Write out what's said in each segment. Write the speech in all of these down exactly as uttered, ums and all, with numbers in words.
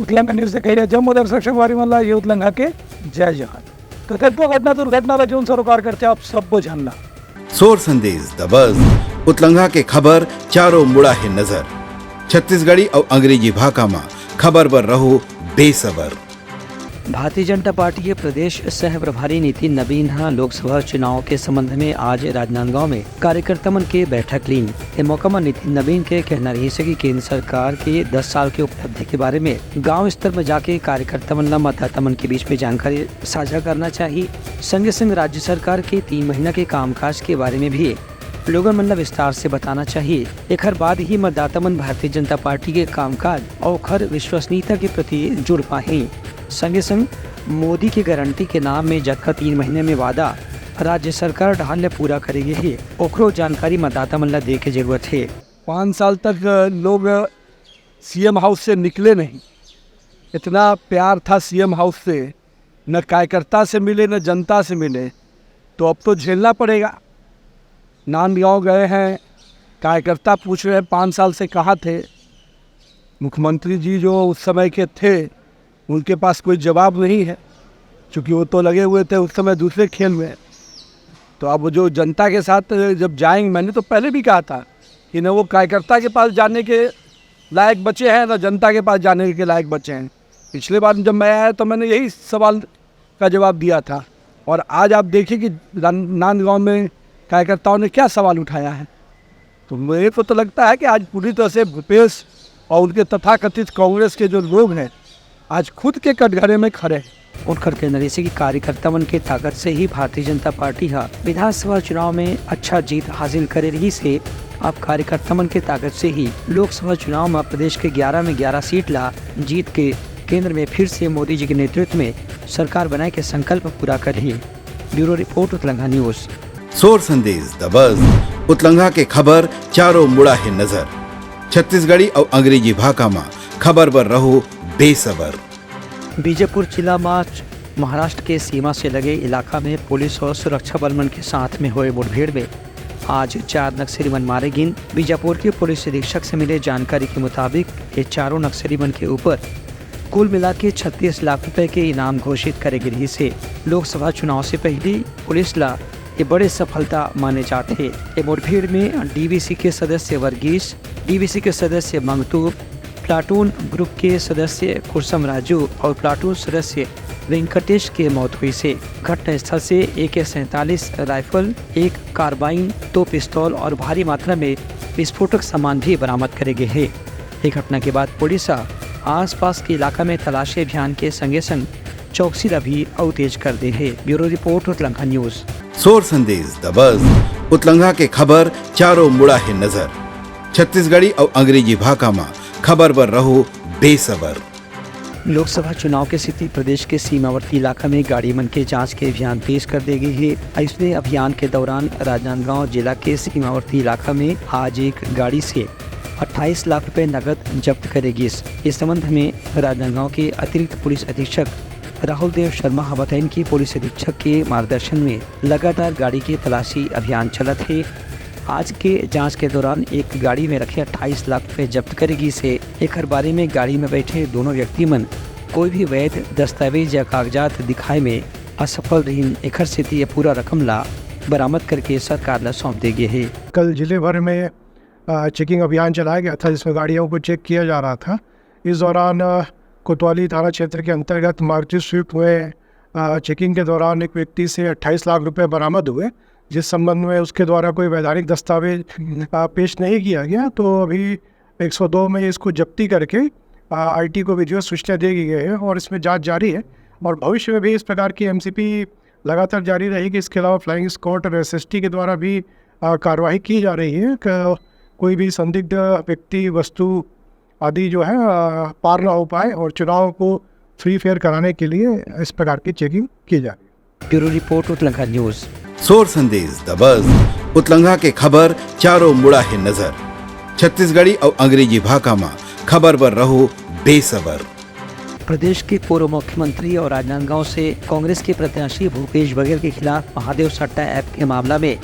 उतलंघा news से कही रहे जम्मो दर्शक संगवारी मन ला ये उतलंघा के जय जोहार। तो कतको घटना दुर्घटना ला जोन सरोकार करथे आप सब्बो झन ला। सोर संदेश दबस, उतलंघा के खबर चारों मुड़ा हे नजर। छत्तीसगढ़ी अउ अंग्रेजी भाखा म खबर बर रहो बेसबर। भारतीय जनता पार्टी के प्रदेश सह प्रभारी नितिन नबीन ह लोकसभा चुनाव के संबंध में आज राजनांदगांव में कार्यकर्ता मन के बैठक लीन। ए मौका म नितिन नबीन के कहना रहिस हे कि केंद्र सरकार के दस साल के उपलब्धि के बारे में गांव स्तर म जाके कार्यकर्ता मन ल मतदाता मन के बीच में जानकारी साझा करना चाही। संगे संग राज्य सरकार के तीन महीना के कामकाज के बारे में भी लोगन मन ल विस्तार से बताना चाही। एखर बाद ही मतदाता मन भारतीय जनता पार्टी के कामकाज अउ ओखर विश्वसनीयता के प्रति जुड़ पाही। संगे संग मोदी के गारंटी के नाम में जतका तीन महीने में वादा राज्य सरकार डहार ले पूरा करे गे हे, ओखरो जानकारी मतदाता मन ल दे के जरूरत हे। पाँच साल तक लोग सीएम हाउस से निकले नहीं, इतना प्यार था सीएम हाउस से, न कार्यकर्ता से मिले न जनता से मिले, तो अब तो झेलना पड़ेगा। नांदगांव गए हैं, कार्यकर्ता पूछ रहे हैं पाँच साल से कहाँ थे। मुख्यमंत्री जी जो उस समय के थे, उनके पास कोई जवाब नहीं है, क्योंकि वो तो लगे हुए थे उस समय दूसरे खेल में। तो अब वो जो जनता के साथ जब जाएंगे, मैंने तो पहले भी कहा था कि न वो कार्यकर्ता के पास जाने के लायक बचे हैं, न जनता के पास जाने के लायक बचे हैं। पिछले बार जब मैं आया तो मैंने यही सवाल का जवाब दिया था, और आज आप देखिए कि रान-, नांदगांव में कार्यकर्ताओं ने क्या सवाल उठाया है। तो मेरे को तो लगता है कि आज पूरी तरह से भूपेश और उनके तथाकथित कांग्रेस के जो लोग हैं, आज खुद के कटघरे में खड़े हैं। उनकर कहना रहिस हे कि कार्यकर्ता मन के ताकत से ही भारतीय जनता पार्टी ह विधानसभा चुनाव में अच्छा जीत हासिल करे रहिस हे। अब कार्यकर्ता मन के ताकत से ही लोकसभा चुनाव म प्रदेश के ग्यारह में ग्यारह सीट ला जीत के केंद्र में फिर से मोदी जी के नेतृत्व में सरकार बनाए के संकल्प पूरा करही। ब्यूरो रिपोर्ट, उतलंघा न्यूज। सोर संदेश दबस, उतलंघा के खबर चारों मुड़ा हे नजर। छत्तीसगढ़ी अउ अंग्रेजी भाखा म खबर बर रहो बेसबर। बीजापुर जिला म महाराष्ट्र के सीमा से लगे इलाका में पुलिस और सुरक्षा बल मन के साथ में होए मुठभेड़ में आज चार नक्सली मन मारे गिन। बीजापुर के पुलिस अधीक्षक से मिले जानकारी के मुताबिक, ये चारों नक्सली मन के ऊपर कुल मिला के छत्तीस लाख रुपए के इनाम घोषित करे गे रिहिस हे। लोकसभा चुनाव से पहली पुलिस ला ये बड़े सफलता माने जात हे। ये मुठभेड़ में डीवीसी के सदस्य वर्गीस, डीवीसी के सदस्य मंगतू, प्लाटून ग्रुप के सदस्य कुरसम राजू और प्लाटून सदस्य वेंकटेश के मौत हुई से। घटनास्थल से ए के सैंतालीस राइफल, एक कार्बाइन, दो पिस्तौल और भारी मात्रा में विस्फोटक सामान भी बरामद करे गे हे। ये घटना के बाद पुलिस ह आसपास के इलाका में तलाशी अभियान के संगे संग चौकसी ला भी अउ तेज कर दे हे। ब्यूरो रिपोर्ट, उतलंघा न्यूज। सोर संदेश दबस, उतलंघा के खबर चारों मुड़ा हे नजर। छत्तीसगढ़ी अउ अंग्रेजी भाखा म खबर बर रहो बेसबर। लोकसभा चुनाव के सेती प्रदेश के सीमावर्ती इलाका में गाड़ी मन के जांच के अभियान तेज कर दे गे हे। अइसने अभियान के दौरान राजनांदगांव जिला के सीमावर्ती इलाका में आज एक गाड़ी से अट्ठाईस लाख रुपए नगद जब्त करे गिस। इस संबंध में राजनांदगांव के अतिरिक्त पुलिस अधीक्षक राहुल देव शर्मा ह बताइन कि पुलिस अधीक्षक के मार्गदर्शन में लगातार गाड़ी के तलाशी अभियान चलत हे। आज के जांच के दौरान एक गाड़ी में रखे अट्ठाईस लाख रुपए जब्त करे गिस हे। एखर बारे में गाड़ी में बैठे दोनों व्यक्ति मन कोई भी वैध दस्तावेज या कागजात दिखाए में असफल रहिन, एखर सेती ये पूरा रकम ला बरामद करके सरकार ला सौंप दे गे हे। कल जिले भर में, अ, चेकिंग अभियान चलाया गया था, जिसमें गाड़ियों को चेक किया जा रहा था। इस दौरान, अ, कोतवाली थाना क्षेत्र के अंतर्गत मारुति स्विफ्ट में, अ, चेकिंग के दौरान एक व्यक्ति से अट्ठाईस लाख रुपए बरामद हुए, जिस संबंध में उसके द्वारा कोई वैधानिक दस्तावेज, अ, पेश नहीं किया गया। तो अभी एक सौ दो में इसको जब्ती करके, अ, आईटी को भी जो है सूचना दे दी गई है और इसमें जांच जारी है और भविष्य में भी इस प्रकार की एमसीपी लगातार जारी रहेगी। इसके अलावा फ्लाइंग स्क्वाड और एसएसटी के द्वारा भी, अ, कार्रवाई की जा रही है। क-, कोई भी संदिग्ध व्यक्ति, वस्तु आदि जो है, अ, पार ना हो पाए और चुनाव को फ्री फेयर कराने के लिए इस प्रकार की चेकिंग की जा रही है। ब्यूरो रिपोर्ट, उतलंघा न्यूज। सोर संदेश दबस, उतलंघा के खबर चारों मुड़ा हे नजर। छत्तीसगढ़ी अउ अंग्रेजी भाखा म खबर बर रहो बेसबर। प्रदेश के पूर्व मुख्यमंत्री और राजनांदगांव से कांग्रेस के प्रत्याशी भूपेश बघेल के खिलाफ महादेव सट्टा ऐप के मामला में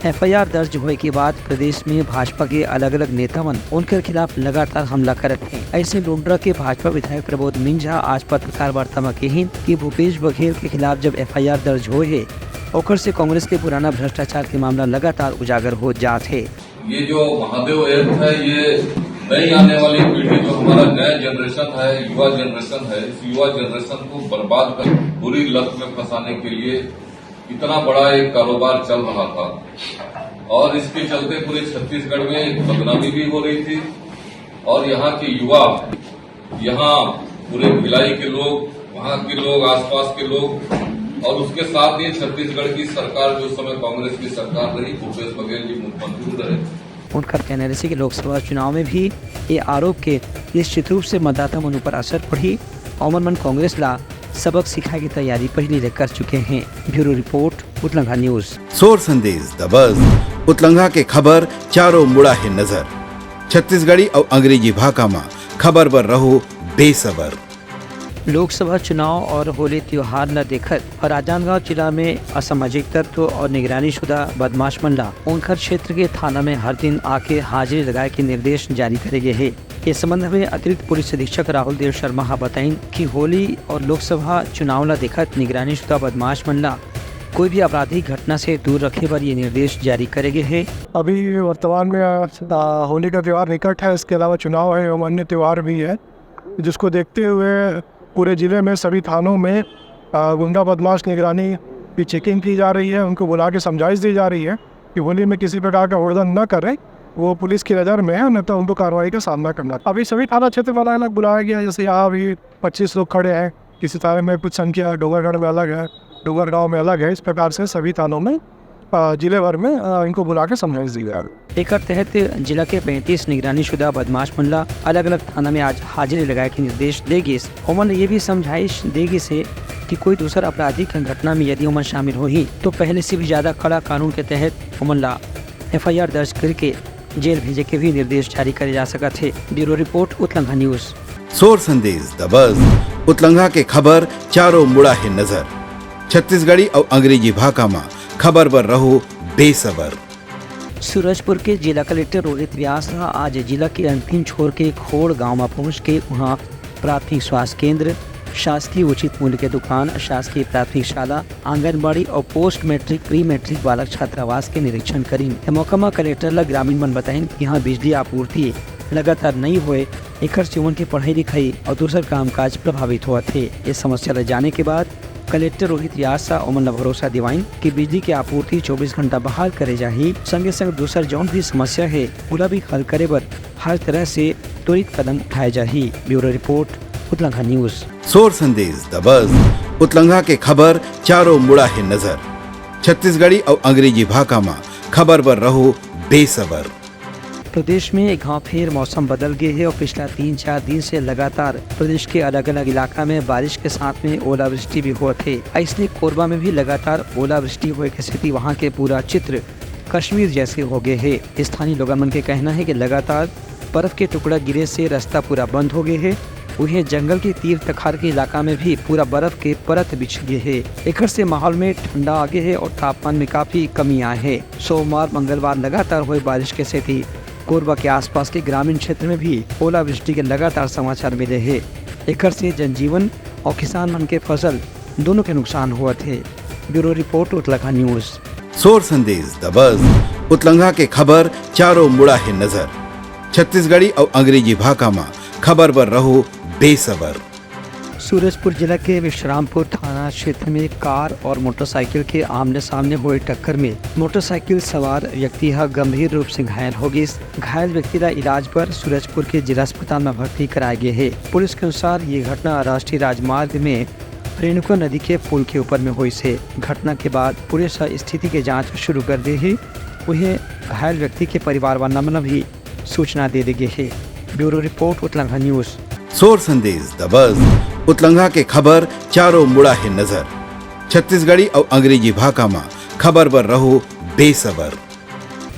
एफआईआर दर्ज होए के बाद प्रदेश में भाजपा के अलग-अलग नेता मन उनकर खिलाफ लगातार हमला करत हैं। ऐसे लुंड्रा के भाजपा विधायक प्रबोध मिंज ह आज पत्रकार वार्ता म कहिन कि भूपेश बघेल के खिलाफ जब एफआईआर दर्ज होए हे, ओकर से कांग्रेस के पुराना भ्रष्टाचार के मामला लगातार उजागर हो जात हे। ये जो महादेव ऐप है, ये नई आने वाली पीढ़ी, जो हमारा नया जनरेशन है, युवा जनरेशन है, इस युवा जनरेशन को बर्बाद कर बुरी लत में फंसाने के लिए इतना बड़ा एक कारोबार चल रहा था और इसके चलते पूरे छत्तीसगढ़ में एक बदनामी भी हो रही थी और यहाँ के युवा, यहाँ पूरे भिलाई के लोग, वहाँ के लोग, आसपास के लोग और उसके साथ ही छत्तीसगढ़ की सरकार, जो उस समय कांग्रेस की सरकार रही, भूपेश बघेल जी मुख्यमंत्री रहे। उनकर कहना रहिस कि लोकसभा चुनाव में भी ये आरोप के निश्चित रूप से मतदाता मन ऊपर असर पड़ही। ओमन मन कांग्रेस ला सबक सिखाए की तैयारी पहली ले कर चुके हैं। ब्यूरो रिपोर्ट, उतलंघा न्यूज। सोर संदेश दबस, उतलंघा के खबर चारों मुड़ा हे नजर। छत्तीसगढ़ी अउ अंग्रेजी भाखा म खबर बर रहो बेसबर। लोकसभा चुनाव और होली त्योहार ल देखत राजनांदगांव जिला में असामाजिक तत्व और निगरानी शुदा बदमाश मन ला उनकर क्षेत्र के थाना में हर दिन आके हाजिरी लगाए के निर्देश जारी करे गे हे। ये संबंध में अतिरिक्त पुलिस अधीक्षक राहुल देव शर्मा हा बताइन कि होली और लोकसभा चुनाव ला देखत निगरानी शुदा बदमाश मन ला कोई भी आपराधिक घटना से दूर रखे बर ये निर्देश जारी करे गे हे। अभी वर्तमान में, अ, होली का त्यौहार निकट है, इसके अलावा चुनाव है एवं अन्य त्यौहार भी है, जिसको देखते हुए पूरे जिले में सभी थानों में, अ, गुंडा बदमाश निगरानी की चेकिंग की जा रही है, उनको बुला के समझाइश दी जा रही है कि होली में किसी प्रकार का हुड़दंग न करें, वो पुलिस की नज़र में है, नहीं तो उनको कार्रवाई का सामना करना। अभी सभी थाना क्षेत्र में अलग-अलग बुलाया गया है, जैसे यहाँ अभी पच्चीस लोग खड़े हैं, किसी थाने में कुछ संख्या डोंगरगढ़ में अलग है, डोंगरगांव में अलग है। इस प्रकार से सभी थानों में, अ, जिले भर में, अ, इनको बुला के समझाइश दी जा रही है। एकर तहत जिला के पैंतीस निगरानी शुदा बदमाश मन ला अलग-अलग थाना में आज हाजिरी लगाए के निर्देश दे गिस। ओमन ये भी समझाइश दे गिस हे कि कोई दूसर आपराधिक घटना में यदि ओमन शामिल होही, तो पहले से भी ज्यादा कड़ा कानून के तहत ओमन ला एफआईआर दर्ज करके जेल भेजे के भी निर्देश जारी करे जा सकत हे। ब्यूरो रिपोर्ट, उतलंघा न्यूज। सोर संदेश दबस, उतलंघा के खबर चारों मुड़ा हे नजर। छत्तीसगढ़ी अउ अंग्रेजी भाखा म खबर बर रहो बेसबर। सूरजपुर के जिला कलेक्टर रोहित व्यास ह आज जिला के अंतिम छोर के खोड़ गांव म पहुंच के उहां प्राथमिक स्वास्थ्य केंद्र, शासकीय उचित मूल्य के दुकान, शासकीय प्राथमिक शाला, आंगनबाड़ी और पोस्ट मैट्रिक, प्री मैट्रिक बालक छात्रावास के निरीक्षण करीन। ए मौका म कलेक्टर ल ग्रामीण मन बताइन कि इहां बिजली आपूर्ति लगातार नइ होए, एखर से उमन के पढ़ाई लिखाई और दूसर कामकाज प्रभावित होवत हे। ए समस्या ल जाने के बाद कलेक्टर रोहित व्यास ह ओमन ल भरोसा दिवाइन कि बिजली के आपूर्ति चौबीस घंटा बहाल करे जाही। संगे संग दूसर जौन भी समस्या हे, ओला भी हल करे बर हर तरह से त्वरित कदम उठाए जाही। ब्यूरो रिपोर्ट, उतलंघा न्यूज। सोर संदेश दबस, उतलंघा के खबर चारों मुड़ा हे नजर। छत्तीसगढ़ी अउ अंग्रेजी भाखा म खबर बर रहो बेसबर। प्रदेश में एक घाव फेर मौसम बदल गे हे और पिछला तीन चार दिन से लगातार प्रदेश के अलग-अलग इलाका में बारिश के साथ में ओलावृष्टि भी होत हे। अइसने कोरबा में भी लगातार ओलावृष्टि होए के सेती वहां के पूरा चित्र कश्मीर जैसे हो गे हे। स्थानीय लोगन मन के कहना हे कि लगातार बर्फ के टुकड़ा गिरे से रास्ता पूरा बंद हो गे हे। उहें, जंगल के तीर तखार के इलाका में भी पूरा बर्फ के परत बिछ गे हे। एखर से माहौल में ठंडा आ गे हे और तापमान में काफी कमी आए हे। सोमवार, मंगलवार लगातार होए बारिश के सेती कोरबा के आसपास के ग्रामीण क्षेत्र में भी ओलावृष्टि के लगातार समाचार मिले हे। एखर से जनजीवन और किसान मन के फसल दोनों के नुकसान होवत हे। ब्यूरो रिपोर्ट, उतलाखा न्यूज। सोर संदेश दबस, उतलंघा के खबर चारों मुड़ा हे नजर। छत्तीसगढ़ी अउ अंग्रेजी भाखा म खबर बर रहो बेसबर। सूरजपुर जिला के विश्रामपुर थाना क्षेत्र में कार और मोटरसाइकिल के आमने सामने होए टक्कर में मोटरसाइकिल सवार व्यक्ति ह गंभीर रूप से घायल हो गिस। घायल व्यक्ति ला इलाज बर सूरजपुर के जिला अस्पताल में भर्ती कराए गे हे। पुलिस के अनुसार, ये घटना राष्ट्रीय राजमार्ग में रेणुका नदी के पुल के ऊपर में होइस हे। घटना के बाद पुलिस ह स्थिति के जांच शुरू कर दे हे। उहें, घायल व्यक्ति के परिवार वाला मन भी सूचना दे दे गे हे। ब्यूरो रिपोर्ट, उतलंघा न्यूज। सोर संदेश दबस, उतलंघा के खबर चारों मुड़ा हे नजर। छत्तीसगढ़ी अउ अंग्रेजी भाखा म खबर बर रहो बेसबर।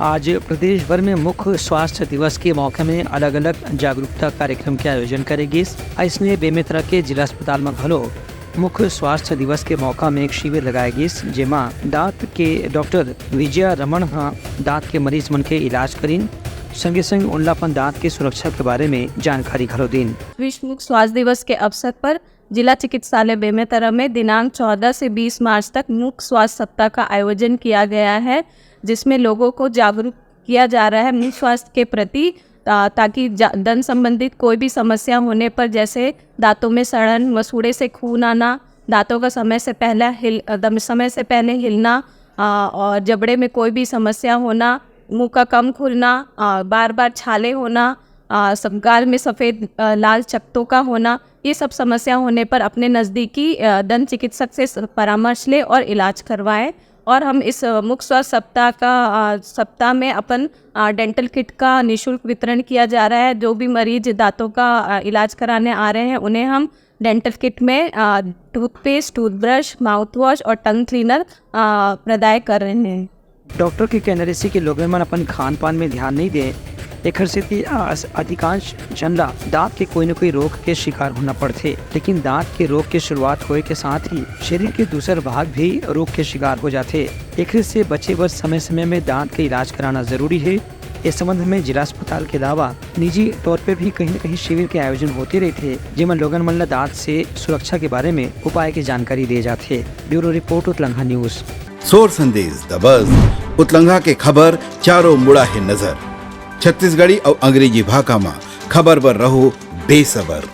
आज प्रदेश भर में मुख्य स्वास्थ्य दिवस के मौके में अलग-अलग जागरूकता कार्यक्रम के आयोजन करे गिस। अइसने बेमेतरा के जिला अस्पताल म घलो मुख्य स्वास्थ्य दिवस के मौका में एक शिविर लगाए गिस, जेमा दांत के डॉक्टर विजया रमन ह दांत के मरीज मन के इलाज करिन, संगे संग उनला अपन दांत के सुरक्षा के बारे में जानकारी घलो दीन। विश्व मुख स्वास्थ्य दिवस के अवसर पर जिला चिकित्सालय बेमेतरा में दिनांक चौदह से बीस मार्च तक मुख स्वास्थ्य सप्ताह का आयोजन किया गया है, जिसमें लोगों को जागरूक किया जा रहा है मुख स्वास्थ्य के प्रति, ता-, ताकि जा-, दंत संबंधित कोई भी समस्या होने पर, जैसे दांतों में सड़न, मसूड़े से खून आना, दांतों का समय से पहले हिल अ, दम समय से पहले हिलना, अ, और जबड़े में कोई भी समस्या होना, मुंह का कम खुलना, अ, बार-बार छाले होना, अ, सब गाल में सफेद, अ, लाल चकत्तों का होना, ये सब समस्या होने पर अपने नज़दीकी, अ, दंत चिकित्सक से स-, परामर्श लें और इलाज करवाएं। और हम इस, अ, मुख स्वास्थ्य सप्ताह का, अ, सप्ताह में अपन, अ, डेंटल किट का निशुल्क वितरण किया जा रहा है। जो भी मरीज दांतों का, अ, इलाज कराने आ रहे हैं, उन्हें हम डेंटल किट में, अ, टूथपेस्ट, टूथब्रश, माउथवॉश और टंग क्लीनर, अ, प्रदाय कर रहे हैं। डॉक्टर के कहना रहिसे कि लोगन मन अपन खान पान में ध्यान नहीं दे, एखर सेती अस-, अधिकांश झन ला दांत के कोई न कोई रोग के शिकार होना पड़थे। लेकिन दांत के रोग के शुरुआत होए के साथ ही शरीर के दूसर भाग भी रोग के शिकार हो जाथे। एखरे से बचे बर समय-समय में दांत के इलाज कराना जरूरी हे। इस संबंध में जिला अस्पताल के अलावा निजी तौर पे भी कहीं न कहीं शिविर के आयोजन होते रहिथे, जेमा लोगन मन ला दांत से सुरक्षा के बारे में उपाय के जानकारी दिए जाथे। ब्यूरो रिपोर्ट, उतलंघा न्यूज। सोर संदेश दबस, उतलंघा के खबर चारों मुड़ा हे नजर। छत्तीसगढ़ी अउ अंग्रेजी भाखा म खबर बर रहो बेसबर।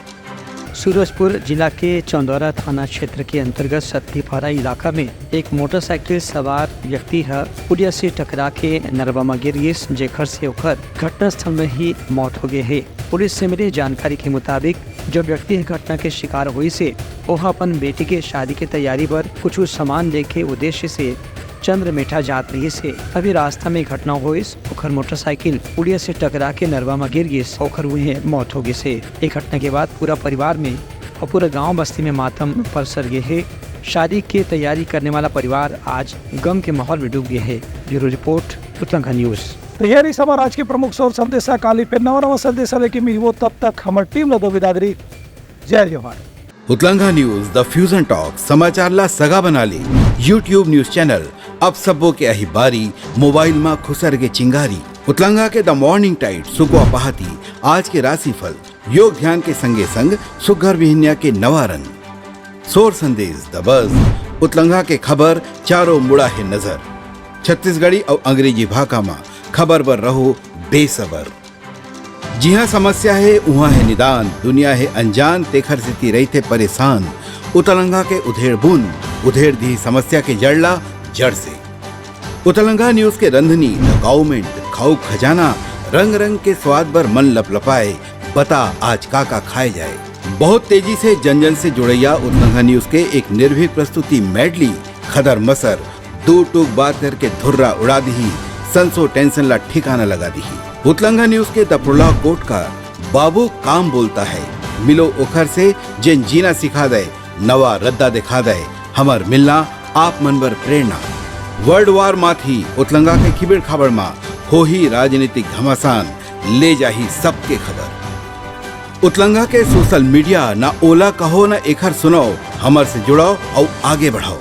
सूरजपुर जिला के चंदौरा थाना क्षेत्र के अंतर्गत सत्तीपारा इलाका में एक मोटरसाइकिल सवार व्यक्ति ह पुलिया से टकरा के नरवा म गिर गिस, जेखर से ओखर घटनास्थल में ही मौत हो गए हे। पुलिस से मिले जानकारी के मुताबिक, जो व्यक्ति ह घटना के शिकार होइस हे, ओह अपन बेटी के शादी के तैयारी बर कुछ सामान लेके उद्देश्य से चंद्रमेठा जात रहिस हे। अभी रास्ता में घटना होइस, ओखर मोटरसाइकिल पुलिया से टकरा के नरवा म गिर गिस, ओखर उहें मौत हो गिस हे। ए घटना के बाद पूरा परिवार में अउ पूरा गांव बस्ती में मातम पसर गे हे। शादी के तैयारी करने वाला परिवार आज गम के माहौल में डूब गे हे। ब्यूरो रिपोर्ट, उतलंघा न्यूज। तो ये रही हमारा आज के प्रमुख सोर संदेशा। काली फिर नवा नवा संदेशा लेके मिलबो, तब तक हमर टीम ला दो विदा दरी। जय जोहार। उतलंघा न्यूज, द फ्यूजन टॉक, समाचार ला सगा बना ले। YouTube न्यूज चैनल, अब सबो के अही बारी, मोबाइल मा खुसर के चिंगारी। उतलंघा के द मॉर्निंग टाइड, सुकवा पहाती, आज के राशिफल, योग ध्यान के संगे संग सुघर बिहनिया के नवा रंग। सोर संदेश दबस, उतलंघा के खबर चारों मुड़ा हे नजर। छत्तीसगढ़ी अउ अंग्रेजी भाखा मा खबर बर रहो बेसबर। जिहाँ समस्या हे, उहाँ हे निदान, दुनिया हे अनजान, तेखर सेती रहिथे परेशान। उतलंघा के उधेड़ बुन, उधेड़ दिही समस्या के जड़ ला जड़ से। उतलंघा न्यूज के रंधनी, द काउमेंट, खाऊ खजाना, रंग रंग के स्वाद बर मन लपलपाए, बता आज का का खाए जाए। बहुत तेजी से जन जन से जुड़ैया उतलंघा न्यूज के एक निर्भीक प्रस्तुति मेडली, खदर मसर, दो टूक बात करके धुर्रा उड़ा दिही, संसो टेंशन ला ठिकाना लगा दिही। उतलंघा न्यूज के दपड़ला कोटकार, बाबू काम बोलता है, मिलो ओखर से, जेन जीना सिखा दे, नवा रद्दा दिखा दे, हमर मिलना आप मन बर प्रेरणा। वर्ल्ड वार माथी उतलंघा के खिबेड़ खाबड़ मा होही राजनीतिक घमासान, ले जाही सबके खबर। उतलंघा के सोशल मीडिया, ना ओला कहो ना एखर सुनाओ, हमर से जुड़ाओ अउ आगे बढ़ाओ।